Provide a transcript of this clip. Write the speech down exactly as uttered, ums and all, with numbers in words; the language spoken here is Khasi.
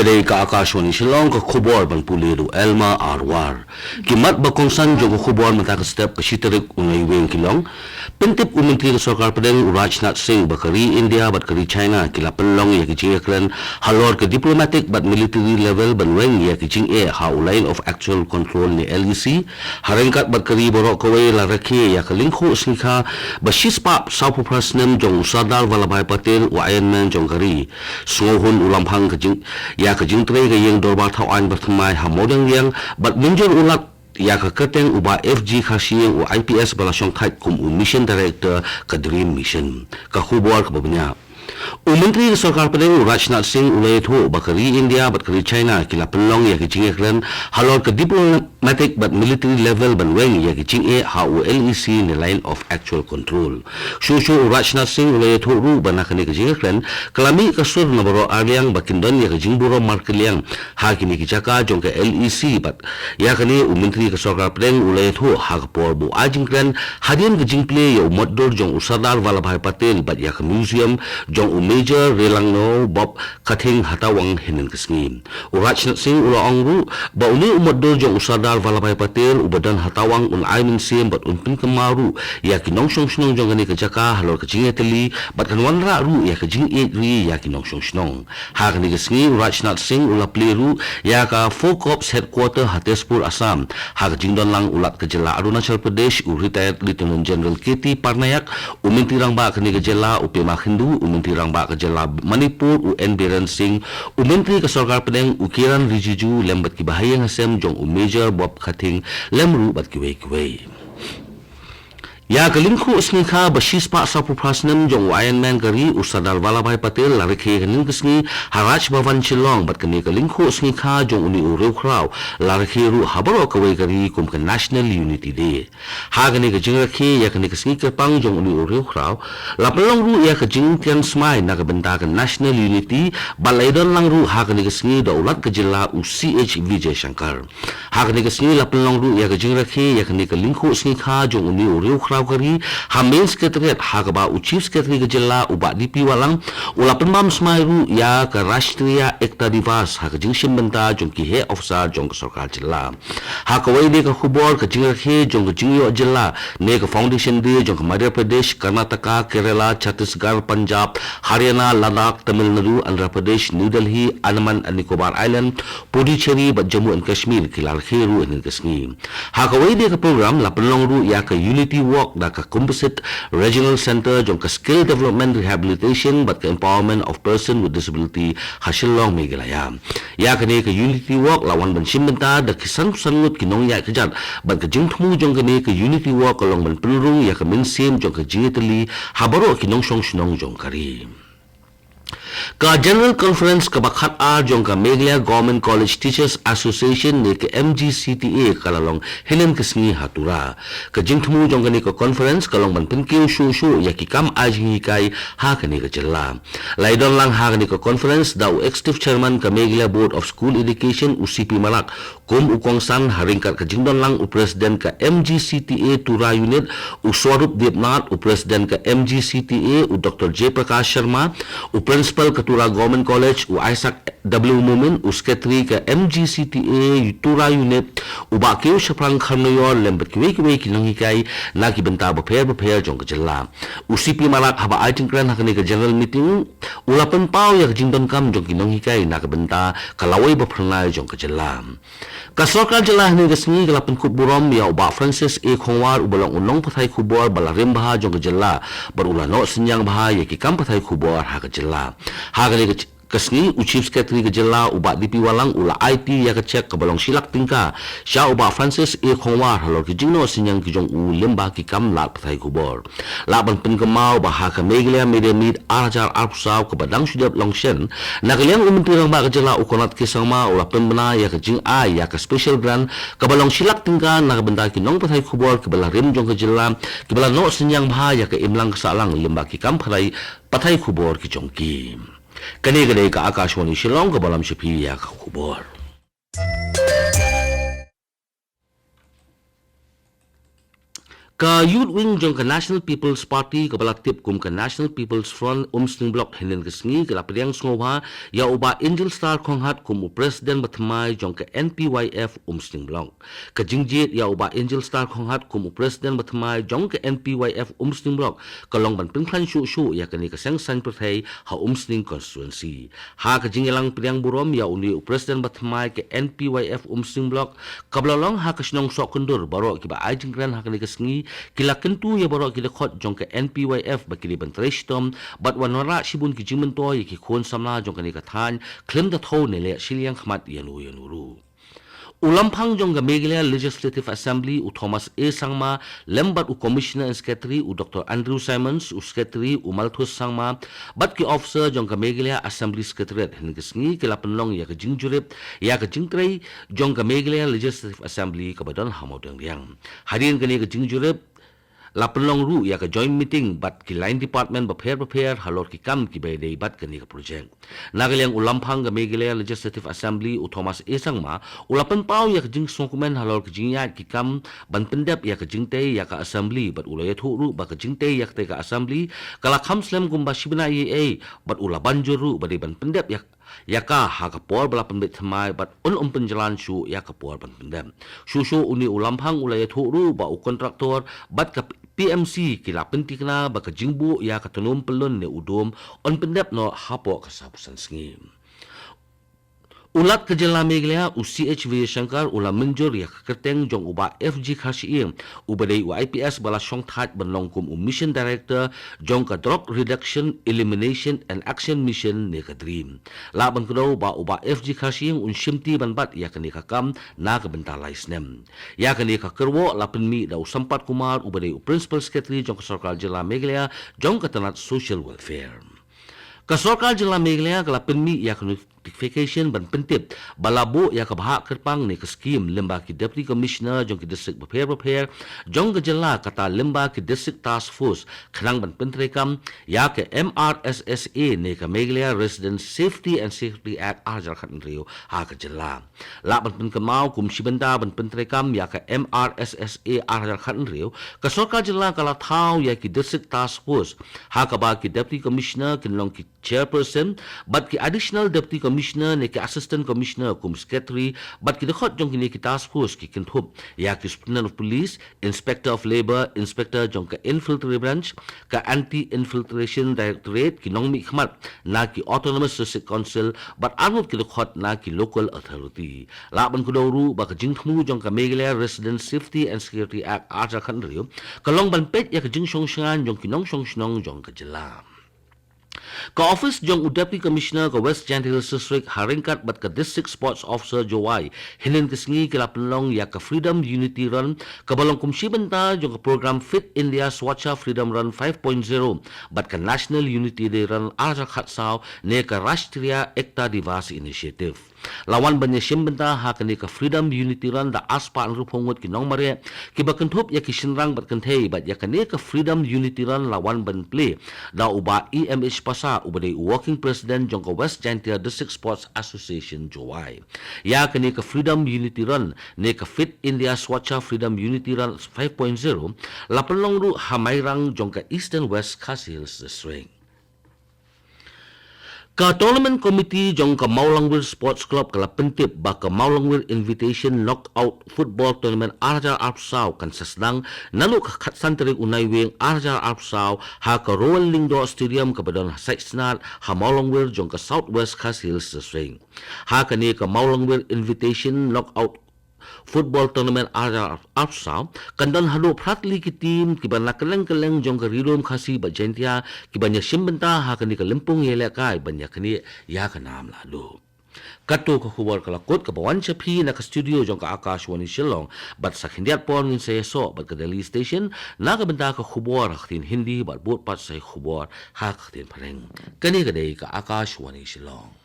Ka Akashvani Shillong, ka khubor ban pule da u Elma Arwar. Ki mat ba kongsan jong ka khubor mynta ka step, ka shi tarik u Naiwieng ki long. Pyntip u Myntri ka Sorkar Pdeng u Rajnath Singh ba ka ri India bad ka ri China ki la pynlong ïa ki jingïakren halor ka diplomatic bad military level ban weng ïa ki jingeh ha u Line of Actual Control ne L A C. Ha ryngkat bad ka ri baroh kawei la rakhe ïa ka lyngkhuh sngikha ba shispah sawphew phra snem jong u Sardar Vallabhbhai Patel, u Iron Man jong ka ri. Sngewhun u lamphang ka jing, ïa ka jingtrei ka ïing dorbar thaw aiñ ba thymmai ha Mawdiangdiang bad mynjur u lad ïa ka kyrteng u Bah F G Kharshiing, u I P S ba la shongthait kum u Mission Director ka Dream Mission. Ka khubor kaba bniah. U Myntri ka Sorkar Pdeng u Rajnath Singh u la ïathuh ba ka ri India bad ka ri China ki la pynlong ïa ki jingïakren halor ka diplomatic bad military level ban weng ïa ki jingeh ha u L A C ne Line of Actual Control. Shuh shuh u Rajnath Singh u la ïathuh ruh ba na kane ka jingïakren ka la mih ka sur na baroh arliang ba kin don ïa ka jingburom markylliang ha kine ki jaka jong ka L A C bad ïa kane u Myntri ka Sorkar Pdeng u la ïathuh ha ka por ba u ai jingkren hadien ka jingplie ïa u motdur jong u Sardar Vallabhbhai Patel bad ïa ka museum jong u Major Relangno Bob Khathing ha Tawang hynnin ka sngi. U Rajnath Singh u la ong ruh ba une u motdur jong u Sardar Vallabhbhai Patel uba don ha Tawang un ai mynsiem bad un pynkynmaw ruh ïa ki nongshong shnong jong kane ka jaka halor ka jingïatylli bad kan wanrah ruh ïa ka jingïeit ri ïa ki nongshong shnong. Ha kane ka sngi u Rajnath Singh u la plie ruh ïa ka Four Corps Headquarter ha Tezpur, Assam. Ha ka jingdon lang u Lat ka jylla Arunachal Pradesh u retired Lieutenant General K T Parnaik, u Myntri Rangbah kane ka jylla u Pema Khandu, u Myntri Rangbah ka jylla Manipur u N Biren Singh, u Myntri ka Sorkar Pdeng u Kiren Rijiju lem bad ki bahaïing hasem jong u Major Bob Khathing lem ruh bad kiwei kiwei. Ïa ka lyngkhuh sngikha ba shispah sawphew phra snem jong u Iron Man ka ri u Sardar Vallabhbhai Patel la rakhe hynnin ka sngi ha Raj Bhavan Shillong bad kane ka lyngkhuh sngikha jong une u riewkhraw la rakhe ruh ha baroh kawei ka ri kum ka National Unity Day. Ha kane ka jingrakhe ïa kane ka sngi kyrpang jong une u riewkhraw la pynlong ruh ïa ka jingtian smai na ka bynta ka National Unity bad la ïadon lang ruh ha kane ka sngi da u Lat ka jylla u C H Vijayashankar. Ha kane ka sngi la pynlong ruh ïa ka jingrakhe ïa kane ka lyngkhuh sngikha jong une u riewkhraw ka ri ha Main Secretariat ha kaba u Chief Secretary ka jylla u Bah D P Wahlang u la pynbam smai ruh ïa ka Rashtriya Ekta Diwas ha ka jingshim bynta jong ki heh officer jong ka sorkar jylla. Ha kawei de ka khubor, ka jingrakhe jong ka jingïoh jylla ne ka Foundation Day jong ka Madhya Pradesh, Karnataka, Kerala, Chhattisgarh, Punjab, Haryana, Ladakh, Tamil Nadu, Andhra Pradesh, New Delhi, Andaman and Nicobar Island, Puducherry bad Jammu and Kashmir ki la rakhe ruh hynnin ka sngi. Ha kawei de ka program la pynlong ruh ïa ka Unity Walk da ka Composite Regional Centre jong ka Skill Development, Rehabilitation bad ka Empowerment of Person with Disability ha Shillong, Meghalaya. Ïa kane ka Unity Walk la wan ban shim bynta da ki san san ngut ki nongïaid kjat bad ka jingthmu jong kane ka Unity Walk ka long ban pynrung ïa ka mynsiem jong ka jingïatylli ha baroh ki nongshong shnong jong ka ri. Ka General Conference kaba khatar jong ka Meghalaya Government College Teachers Association ne ka M G C T A ka la long hynnin ka sngi ha Tura. Ka jingthmu jong kane ka conference ka long ban pynkiew shuh shuh ïa ki kam ai jinghikai ha kane ka jylla. La ïadon lang ha kane ka conference da u Executive Chairman ka Meghalaya Board of School Education u C P Marak kum u kongsan, ha ryngkat ka jingdon lang u President ka M G C T A Tura Unit u Swarup Debnath, u President ka M G C T A u Doctor J Prakash Sharma, u Principal ka Tura Government College u Isaac W Momin, u Secretary ka M G C T A Tura Unit u Bah Kiew Shaphrang Kharnoyor lem bad kiwei kiwei ki nonghikai na ki bynta bapher bapher jong ka jylla. U C P Marak haba ai jingkren ha kane ka general meeting u la pynpaw ïa ka jingdonkam jong ki nonghikai na ka bynta ka lawei ba phyrnai jong ka jylla. Ka sorkar jylla hynne ka sngi ka la pynkup burom ïa u Bah Francis A Khongwar uba long u nongpathai khubor ba la rim bha jong ka jylla bad u la noh synñiang bha ïa ki kam pathai khubor ha ka jylla. Ha kane ka, ka sngi u Chief Secretary ka jylla u Bah D P Wahlang u la aiti ïa ka cheque kaba long shi lak tyngka sha u Bah Francis A Khongwar halor ki jingnoh synñiang ki jong u lyngba ki kam lad pathai khubor. Lah ban pynkynmaw ba ha ka Meghalaya Media Meet ar hajar arphew saw kaba dang shu dep long shen, na ka liang u Myntri Rangbah ka jylla u Conrad K Sangma u la pynbna ïa ka jingai ïa ka special grant kaba long shi lak tyngka na ka bynta ki nongpathai khubor kiba la rim jong ka jylla kiba la noh synñiang bha ïa ka imlang ka sahlang lyngba ki kam pathai, pathai khubor ki jong ki. Kane ka dei ka Akashvani Shillong kaba lam sha phi ïa ka khubor. Ka Youth Wing jong ka National People's Party, kaba la tip kum ka National People's Front Umsning Block, hynnin ka sngi ka la pdiang sngewbha ïa u Bah Angel Star Khonghat kum u President bathymmai jong ka N P Y F Umsning Block. Ka jingjied ïa u Bah Angel Star Khonghat kum u President bathymmai jong ka N P Y F Umsning Block ka long ban pynkhlaiñ shuh shuh ïa kane ka seng saiñ pyrthei ha Umsning constituency. Ha ka jingïalang pdiang burom ïa une u President bathymmai ka N P Y F Umsning Block, kaba la long ha ka shnong Sohkyndur, baroh kiba ai jingkren ha kane ka sngi ki la kyntu ïa baroh ki dkhot jong ka N P Y F ba ki dei ban trei shitom bad wanrah shibun ki jingmyntoi ïa ki khun samla jong kane ka thaiñ, khlem da thew ne leh shiliang khmat ïano ïano ruh. U Lamphang jong ka Meghalaya Legislative Assembly, u Thomas A Sangma, lem bad u Commissioner and Secretary, u Doctor Andrew Simons, u Secretary, u Malthus Sangma, bad ki officer jong ka Meghalaya Assembly Secretariat, hynnin ka sngi ki la pynlong ïa ka jingjurip ïa ka jingtrei jong ka Meghalaya Legislative Assembly kaba don ha Mawdangriang. Hadien kane ka jingjurip, la pynlong ruh ïa ka joint meeting bad ki line department bapher bapher halor ki kam kiba ïadei bad kane ka project. Na ka liang u Lamphang ka Meghalaya Legislative Assembly, u Thomas A Sangma, u la pynpaw ïa ka jingsngewkmen halor ka jingïaid ki kam ban pyndep ïa ka jingtei ïa ka Assembly bad u la ïathuh ruh ba ka jingtei ïa katei ka Assembly ka la kham slem kumba shi bnai ei, bad u la ban jur ruh ba dei ban pyndep ïa ïa ka ha ka por ba la pynbeit thymmai bad un ym pynjlan shuh ïa ka por ban pyndep. Shuh shuh une u Lamphang u la ïathuh ruh ba u kontraktor bad ka P M C ki la pyntikna ba ka jingbuh ïa ka tnum pyllun ne u dum un pyndep noh hapoh ka sawphew san sngi. U Lat ka jylla Meghalaya, u C H Vijayashankar, u la mynjur ïa ka kyrteng jong u Bah F G Kharshiing, uba dei u I P S ba la shongthait ban long kum u Mission Director jong ka Drug Reduction, Elimination and Action Mission ne ka DREAM. Lah ban kdew ba u Bah F G Kharshiing un shimti ban bat ïa kane ka kam na ka bynta lai snem. Ïa kane ka kyrwoh la pynmih da u Sampath Kumar, uba dei u Principal Secretary jong ka Sorkar Jylla Meghalaya jong ka tnat Social Welfare. Ka Sorkar Jylla Meghalaya ka la pynmih ïa ka notification ban pyntip ba la buh ïa ka bhah kyrpang ne ka skhim lyngba ki Deputy Commissioner jong ki district bapher bapher jong ka jylla, kata lyngba ki District Task Force, khnang ban pyntreikam ïa ka M R S S A ne ka Meghalaya Resident Safety and Security Act ar hajar khathynriew ha ka jylla. Lah ban pynkynmaw, kum shi bynta ban pyntreikam ïa ka M R S S A ar hajar khathynriew, ka Sorkar Jylla ka la thaw ïa ki District Task Force, ha kaba ki Deputy Commissioner kin long ki Chairperson, bad ki Additional Deputy Commissioner ne ki Assistant Commissioner kum Secretary, bad ki dkhot jong kine ki Task Force ki kynthup ïa ki Superintendent of Police, Inspector of Labour, Inspector jong ka Infiltrate Branch, ka Anti-Infiltration Directorate, ki nongmihkhmat na ki Autonomous District Council, bad arngut ki dkhot na ki Local Authority. Lah ban kdew ruh ba ka jingthmu jong ka Meghalaya Resident Safety and Security Act ar hajar khathynriew ka long ban peit ïa ka jingshongshngaiñ jong ki nongshong shnong jong ka jylla. Ka office jong u Deputy Commissioner ka West Jaintia Hills District, ha ryngkat bad ka District Sports Officer Jowai, hynnin ka sngi ki la pynlong ïa ka Freedom Unity Run, kaba long kum shi bynta jong ka program Fit India Swachha Freedom Run five point zero bad ka National Unity Day Run ar hajar khatsaw ne ka Rashtriya Ekta Diwas Initiative. La wan ban ïashim bynta ha kane ka Freedom Unity Run da arspah hynriewphew ngut ki nongmareh, kiba kynthup ïa ki shynrang bad kynthei, bad ïa kane ka Freedom Unity Run la wan ban plie da u Bah E M H Passah, uba dei u Working President jong ka West Jaintia District Sports Association Jowai. Ïa kane ka Freedom Unity Run ne ka Fit India Swachha Freedom Unity Run five point zero la pynlong ruh ha Mairang jong ka Eastern West Khasi Hills District. Ka Tournament Committee jong ka Mawlangwir Sports Club ka la pyntip ba ka Mawlangwir Invitation Knockout Football Tournament ar hajar arphew saw kan sa sdang naduh ka khatsan tarik u Naiwieng ar hajar arphew saw ha ka Royal Lyngdoh Stadium kaba don ha Saitsnad ha Mawlangwir jong ka South West Khasi Hills District. Ha kane ka Mawlangwir Invitation Knockout Football Tournament ar hajar arphew saw kan don haduh phra tylli ki team kiba na kylleng kylleng jong ka Ri Lum Khasi bad Jaintia kiban ïashim bynta ha kane ka lympung ïalehkai ban ïaknieh ïa ka nam lahduh. Kato ka khubor ka la kut kaba wan sha phi na ka studio jong ka Akashvani Shillong, bad sa khyndiat por ngin sa ïasoh bad ka Delhi Station na ka bynta ka khubor ha ka ktien Hindi bad bud pat sa ïa ka khubor ha ka ktien Phareng. Kane ka dei ka Akashvani Shillong.